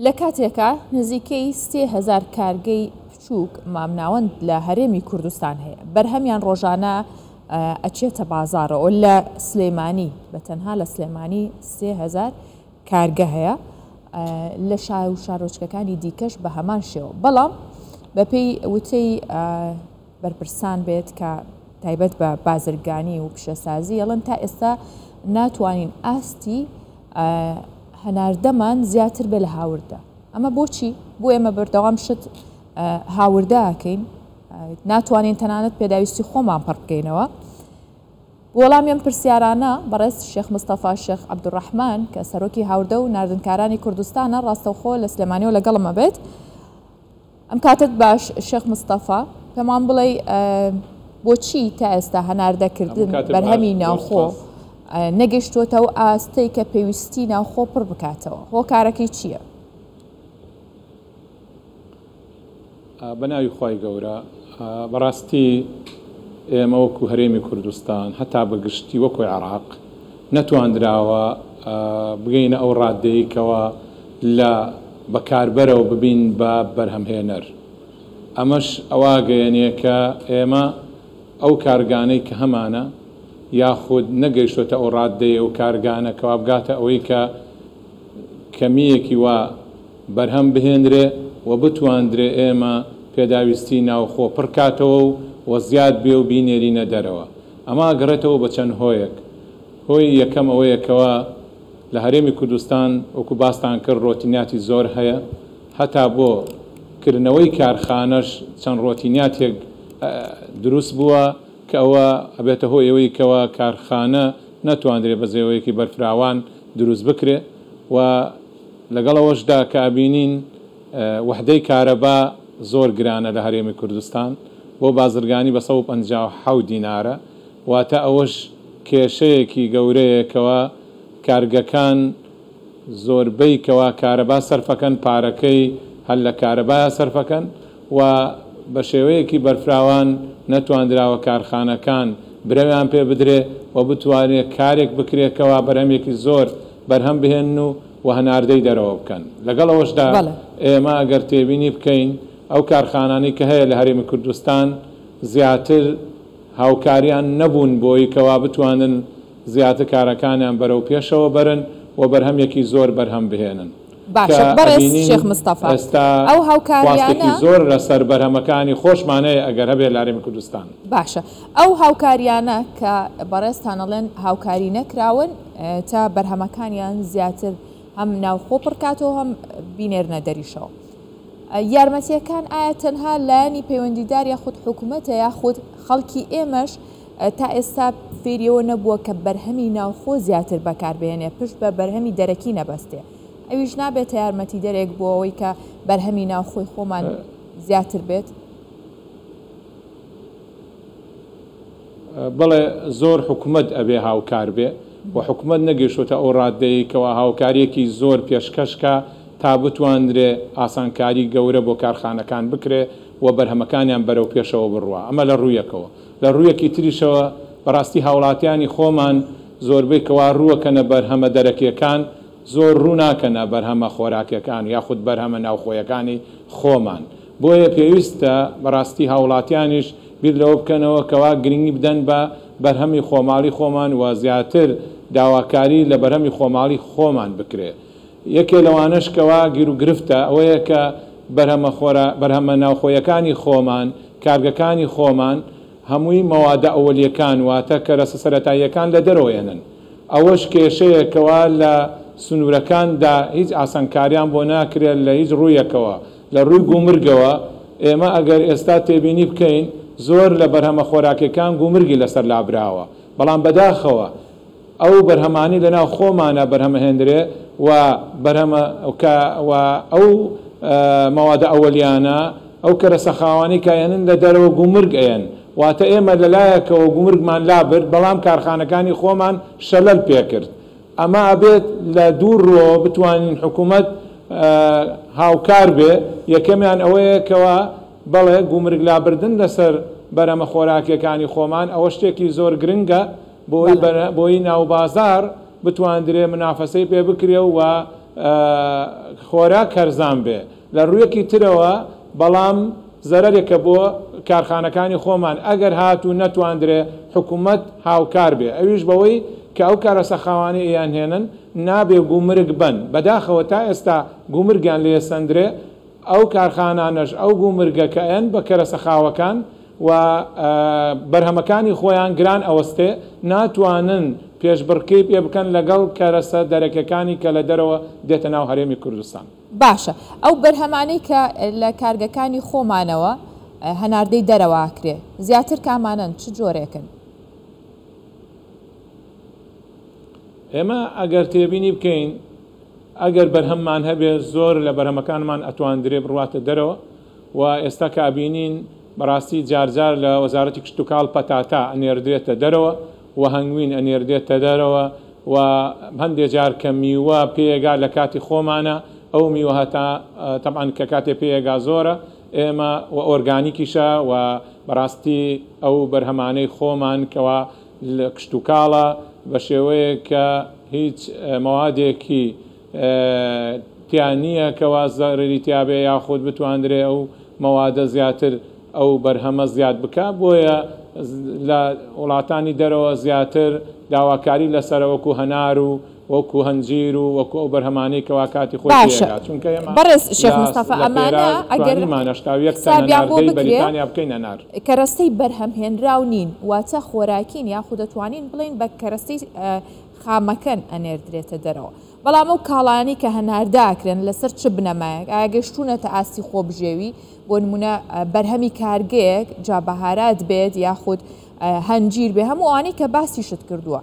لە کاتێکا نزیکەی 3000 کارگەی بچووک مامناوەند لە هەرێمی کوردستان هەیە، بەرهەمیان ڕۆژانە ئەچێتە بازاڕەوە، لە سلێمانی بە تەنها لە سلێمانی 3000 کارگە هەیە، لە شار و شارۆچکەکانی دیکەش بە هەمان شێوە. بەڵام بەپێی وتەی بەرپرسان بێت کە تایبەت بە بازرگانی و پیشەسازی ئەڵێن تا ئێستا ناتوانین ئاستی هەناردەمان زیاتر بێ لە هاوردە. ئەمە بۆچی؟ بۆ ئێمە بەردەوام شت هاوردە ئەکەین، ناتوانین تەنانەت پێداویستی خۆمان پڕ بکەینەوە. وەڵامی ئەم پرسیارانە بەڕێز شێخ مستەفا شێخ عەبدولڕەحمان کە سەرۆکی هاوردە و ناردنکارانی کوردستانە ڕاستەوخۆ لە سلێمانیەوە لەگەڵم ئەبێت. ئەم کاتت باش شێخ مستەفا، پێمان بڵێ بۆچی تا ئێستا هەناردەکردن بەرهەمی ناوخۆ نەگەشتووەتە ئەو ئاستەی کە پێویستی ناوخۆ پڕ بکاتەوە، هۆکارەکەی چییە؟ بە ناوی خوای گەورە، بەڕاستی ئێمە وەکو هەرێمی کوردستان هەتا بە گشتی وەکو عێراق نەتواندراوە بگەینە ئەو ڕاددەی کەوا لە بەکاربەرەوە ببین بە بەرهەمهێنەر. ئەمەش ئەوە ئەگەیەنێ کە ئێمە ئەو کارگانەی کە هەمانە یاخود نەگەیشتۆتە ئەو ڕاددەی ئەو کارگانە کەوا بگاتە ئەوەی کە کەمییەکی وا بەرهەم بهێنرێ و بتواندرێ ئێمە پێداویستی ناوخۆ پڕ کاتەوە و و زیاد بێ و بینێرینە دەرەوە. ئەمە ئەگەڕێتەوە بە چەند هۆیەک. هۆی یەکەم ئەوەیە کەوا لە هەرێمی کوردستان وەکو باستان کرد ڕۆتیناتی زۆر هەیە، هەتا بۆ کردنەوەی کارخانەش چەند ڕۆتیناتێک دروست بووە کە ئەوە ئەبێتە هۆی ئەوەی کەوا کارخانە نەتواندرێ بە زێوەیەکی بەرفراوان دروست بکرێ و لەگەڵ ئەوەشدا کە ئەبینین وەحدەی کارەبا زۆر گرانە لە هەرێمی کوردستان بۆ بازرگانی بە 157 دینارە واتە ئەوەش کێشەیەکی گەورەیە کەوا کارگەکان زۆربەی کەوا کارەبا سەرفەکەن پارەکەی هەر لە کارەبایا سەرفەکەن و بە شێوەیەکی بەرفراوان نەتواندراوە کارخانەکان برەویان پێ بدرێ و بتوانرێ کارێک بکرێ کەوا بەرهەمێکی زۆر بەرهەم بهێنن و و هەناردەی دەرەوە بکەن. لەگەڵ ئەوەشدا ئێمە ئەگەر تێبینی بکەین ئەو کارخانانەی کە هەیە لە هەرێمی کوردستان زیاتر هاوکاریان نەبوون بۆی کەوا بتوانن زیاتر کارەکانیان بەرەو پێشەوە بەرن و بەرهەمێکی زۆر بەرهەم بهێنن باشە کە بەڕێز ئەبینین شێخ مستەفا ئێستا ئەو خواستێکی هاوکاریانە. زۆر لەسەر بەرهەمەکانی خۆشمان هەیە ئەگەر هەبێت لە هەرێمی کوردستان. باشە ئەو هاوکاریانە کە بەڕێزتان ئەڵێن هاوکاری نەکراون تا بەرهەمەکانیان زیاتر هەم ناوخۆ پڕکاتەوە هەم بینێرنە دەریشەوە یارمەتیەکان ئایا تەنها لایەنی پەیوەندیدار یاخود حکومەتە یاخود خەڵکی ئێمەش تا ئێستا فێریەوە نەبووە کە بەرهەمی ناوخۆ زیاتر بەکاربهێنێ پشت بە بەرهەمی دەرەکی نەبەستێ ئەویش نابێتە یارمەتیدەرێک بۆ ئەوەی کە بەرهەمی ناوخۆی خۆمان زیاتر بێت؟ بەڵێ زۆر حکومەت ئەبێ هاوکار بێ و حکومەت نەگەیشتۆتە ئەو ڕاددەی کەوا هاوکاریەکی زۆر پێشکەش کا تا بتوانرێ ئاسانکاری گەورە بۆ کارخانەکان بکرێ و بەرهەمەکانیان بەرەو پێشەوە بڕوا ئەمە لە ڕوویەکەوە لە ڕوویەکی تریشەوە بەڕاستی هاوڵاتیانی خۆمان زۆربەی کەوا ڕووەکەنە بەرهەمە دەرەکیەکان زۆر ڕوو ناکەنە بەرهەمە خۆراکیەکان یاخود بەرهەمە ناوخۆیەکانی خۆمان بۆیە پێویستە بەڕاستی هاوڵاتیانیش بیر لەوە بکەنەوە کەوا گرنگی بدەن بە بەرهەمی خۆماڵی خۆمان و زیاتر داواکاری لە بەرهەمی خۆماڵی خۆمان بکرێ. یەکێ لەوانەش کەوا گیروگرفتە ئەوەیە کە بەرهەمە خۆرا بەرهەمە ناوخۆیەکانی خۆمان، کارگەکانی خۆمان هەمووی مەوادە ئەوەلیەکان واتە کەرەسە سەرەتاییەکان لە دەرەوە ئێنن. ئەوەش کێشەیە کەوا لە سنوورەکاندا هیچ ئاسانکاریان بۆ ناکرێ لە هیچ ڕوویەکەوە. لە ڕووی گومرگەوە ئێمە ئەگەر ئێستا تێبینی بکەین زۆر لە بەرهەمە خۆراکیەکان گومرگی لەسەر لابراوە بەڵام بەداخەوە ئەو بەرهەمانەی لەناو خۆمانا بەرهەمەهێندرێ و بەرهەمە کە و ئەو مەوادە ئەوەلیانە ئەو کەرەسە خاوانەی کە ئەیەنن لە دەرەوە گومرگ ئەیەن واتە ئێمە لەلایەکەوە گومرگمان لابرد بەڵام کارخانەکانی خۆمان شەلەل پێکرد ئەمە ئەبێت لە دوو ڕووەوە بتوانین حکومەت هاوکار بێ، یەکەمیان ئەوەیە کەوا بەڵێ گومرگ لابردن لەسەر بەرهەمە خۆراکیەکانی خۆمان ئەوە شتێکی زۆر گرنگە بۆی بۆی ناوبازاڕ بتواندرێ منافەسەی پێ بکرێ و خۆراک هەرزان بێ لە ڕوویەکی ترەوە بەڵام زەرەرێکە بۆ کارخانەکانی خۆمان ئەگەر هاتوو نەتواندرێ حکومەت هاوکار بێ ئەویش بەوەی کە ئەو کارە سەخاوانەی ئەیانهێنن نابێ گومرگ بەن بەداخەوە تا ئێستا گومرگیان لێ سەندرێ ئەو کارخانانەش ئەو گومرگە کە ئەیەن بە کەرەسە خاوەکان و بەرهەمەکانی خۆیان گران ئەوەستێ ناتوانن پێشبڕکێی پێ بکەن لەگەڵ کەرەسە دەرەکیەکانی کە لە دەرەوە دێتە ناو هەرێمی کوردستان. باشە ئەو بەرهەمانەی کە لە کارگەکانی خۆمانەوە هەناردەی دەرەوە ئەکرێ زیاتر کامانەن چ جۆرێکن؟ ئێمە ئەگەر تێبینی بکەین ئەگەر بەرهەممان هەبێ زۆر لە بەرهەمەکانمان ئەتواندرێ بڕواتە دەرەوە و ئێستا کە ئەبینین بەڕاستی جارجار لە وەزارەتی کشتوکاڵ پەتاتە ئەنێردرێتە دەرەوە و هەنگوین ئەنێردێتە دەرەوە و هەندێ جار کە میوە پێگا لە کاتی خۆمانە ئەو میوە هەتا تەبعەن کە کاتێ پێگا زۆرە ئێمە و ئۆرگانیکیشە و بەڕاستی ئەو بەرهەمانەی خۆمان کەوا لە کشتوکاڵە بە شێوەیەک کە هیچ مەوادێکی تیا نییە کەوا زەرەری تیا بێ یاخود بتواندرێ ئەو مەوادە زیاتر ئەو بەرهەمە زیاد بکا بۆیە لە وڵاتانی دەرەوە زیاتر داواکاری لەسەرە وەکو هەنار و وەکو هەنجیر و وەکو ئەو بەرهەمانەی کەوا کاتی خۆی باشە پێگا چونکە ئێمە بەڕێز شێخ لە مستەفا لە ئەمانە پێرا ئەگەر توانیمانە 81 تەن حسابیان بۆ هەناردەی بکرێ بەریتانیا بکەین هەنار. کەرەستەی بەرهەمهێنراو نین واتە خۆراکین یاخود دەتوانین بڵێین بە کەرەستەی خامەکەن ئەنێردرێتە دەرەوە بەڵام ئەو کاڵایانەی کە هەناردە ئەکرێن لەسەر چ بنەمایەک ئایا گەشتوونەتە ئاستی خۆبژێوی بۆ نمونە بەرهەمی کارگەیەک جا بەهارات بێت یاخود هەنجیر بێ هەموو ئەوانەی کە باسیشت کردووە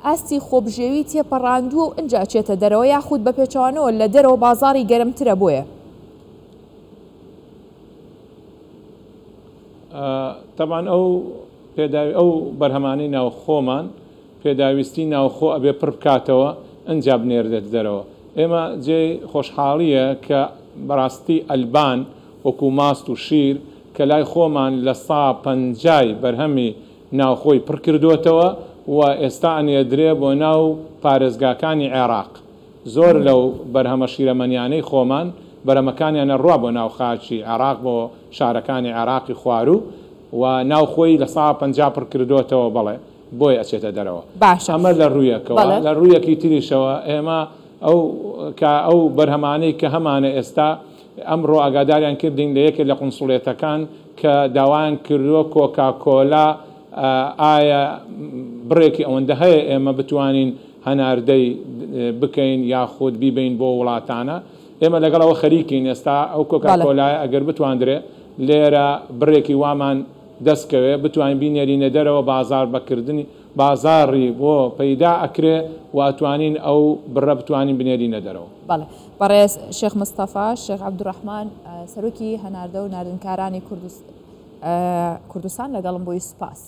ئاستی خۆبژێوی تێپەڕاندووە و ئنجا ئەچێتە دەرەوە یاخود بە پێچەوانەوە لە دەرەوە بازاڕی گەرمترە بۆیە؟ تەبعەن ئەو پێداوی ئەو بەرهەمانەی ناوخۆمان پێداویستی ناوخۆ ئەبێ پڕ بکاتەوە ئنجا بنێردێت دەرەوە ئێمە جێی خۆشحاڵیە کە بەڕاستی ئەلبان وەکو ماست و شیر کە لای خۆمان لە سا پەنجای بەرهەمی ناوخۆی پڕ کردۆتەوە و ئێستا ئەنێردرێ بۆ ناو پارێزگاکانی عێراق زۆر لەو بەرهەمە شیرەمەنیانەی خۆمان بەرەمەکانیان ئەڕوا بۆ ناو خاکی عێراق بۆ شارەکانی عێراقی خواروو و ناوخۆی 50% پڕ کردۆتەوە بەڵێ بۆی ئەچێتە دەرەوە باشە ئەمە لە ڕوویەکەوە بەڵێ. لە ڕوویەکی تریشەوە ئێمە ئەو کە ئەو بەرهەمانەی کە هەمانە ئێستا ئەمڕۆ ئاگاداریان کردین لە یەکێ لە قونسوڵیەتەکان کە داوایان کردووە کۆکا کۆلا ئایا بڕێکی ئەوەندە هەیە ئێمە بتوانین هەناردەی بکەین یاخود بیبەین بۆ وڵاتانە ئێمە لەگەڵ ئەوە خەریکین ئێستا ئەو کۆکا بەڵێ. کۆلایە ئەگەر بتواندرێ لێرە بڕێکی وامان دەست کەوێ بتوانین بینێرینە دەرەوە بازاڕ بە کردنی بازاڕی بۆ پەیدا ئەکرێ و ئەتوانین ئەو بڕە بتوانین بنێرینە دەرەوە. بەڵێ بەڕێز شێخ مستەفا شێخ عەبدولڕەحمان سەرۆکی هەناردە و ناردنکارانی کوردستان لەگەڵم بووی سوپاس.